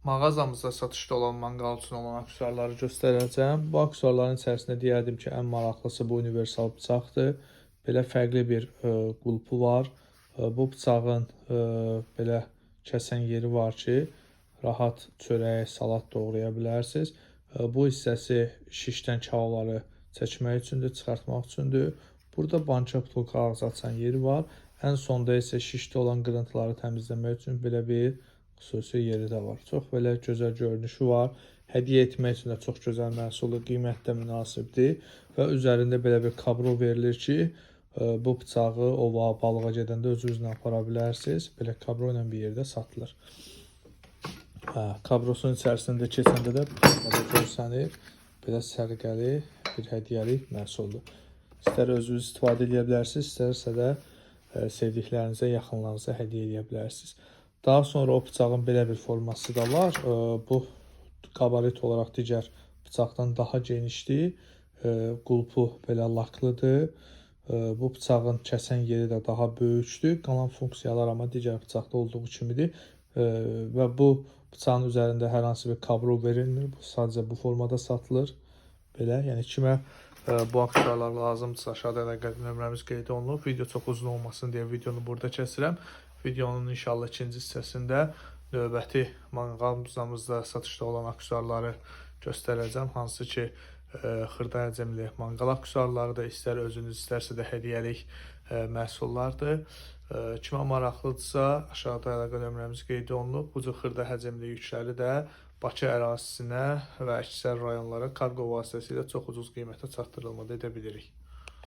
Mağazamızda satışda olan manqal üçün olan aksesuarları göstərəcəm. Bu aksesuarların içərisində deyərdim ki, ən maraqlısı bu universal bıçaqdır. Belə fərqli bir qulpu var. Bu bıçağın belə kəsən yeri var ki, rahat çörək, salat doğraya bilərsiniz. Bu hissəsi şişdən kababları çəkmək üçündür, çıxartmaq üçündür. Burada banka, butulka ağzı açan yeri var. Ən sonda isə şişdə olan qırıntıları təmizləmək üçün belə bir xüsusi yeri də var. Çox belə gözəl görünüşü var. Hədiyyə etmək üçün də çox gözəl məhsuldur, qiymət də münasibdir və üzərində belə bir kabro verilir ki, bu bıçağı ova, balığa gedəndə özünüzlə apara bilərsiniz. Belə kabro ilə bir yerdə satılır. Hə, kabrosunun içərisində keçəndə də belə görsənir. Belə səliqəli bir hədiyyəlik məhsuldur. İstər özünüz istifadə edə bilərsiniz, istərsə də sevdiklərinizə, yaxınlarınıza hədiyyə edə bilərsiniz. Daha sonra o bıçağın belə bir forması da var. Bu qabarit olaraq digər bıçaqdan daha genişdir. Qulpu belə laklıdır. Bu bıçağın kəsən yeri də daha böyükdür. Qalan funksiyalar amma digər bıçaqda olduğu kimidir. Və bu bıçağın üzərində hər hansı bir kabro verilmir. Bu sadəcə bu formada satılır. Belə, yəni kimə bu aksesuarlar lazımdırsa, aşağıda əlaqə nömrəmiz qeyd olunub. Video çox uzun olmasın deyə videonu burada kəsirəm. Videonun inşallah ikinci hissəsində növbəti mağazamızda satışda olan aksesuarları göstərəcəm. Hansı ki, xırda həcmli manqal aksesuarları da istər özünüz, istərsə də hədiyyəlik məhsullardır. Kimə maraqlıdırsa, aşağıda əlaqə nömrəmiz qeyd olunub. Bu cür xırda həcmli yükləri də Bakı ərazisinə və əksər rayonlara kargo vasitəsilə çox ucuz qiymətə çatdırılmada edə bilirik.